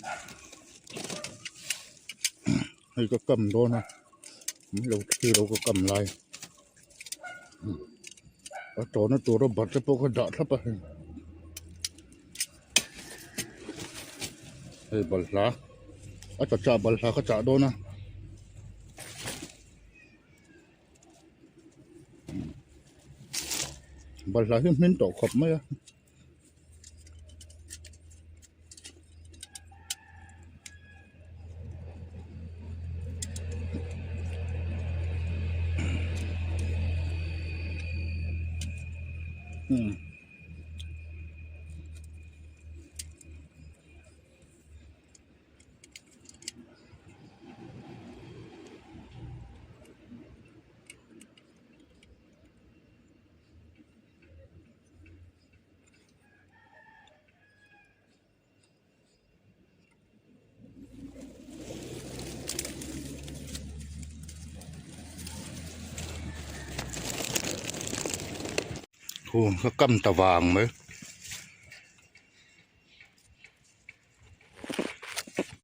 Hei ka kam dawn a min lo thlir lo ka kam lai a tawhna tura bat te pawh ka dah thlap a hei hei balhla a tla chah balhla ka chah dawn a. Balhla hi hmin tawh khawp mai a. Thu ka kam ta vang mai.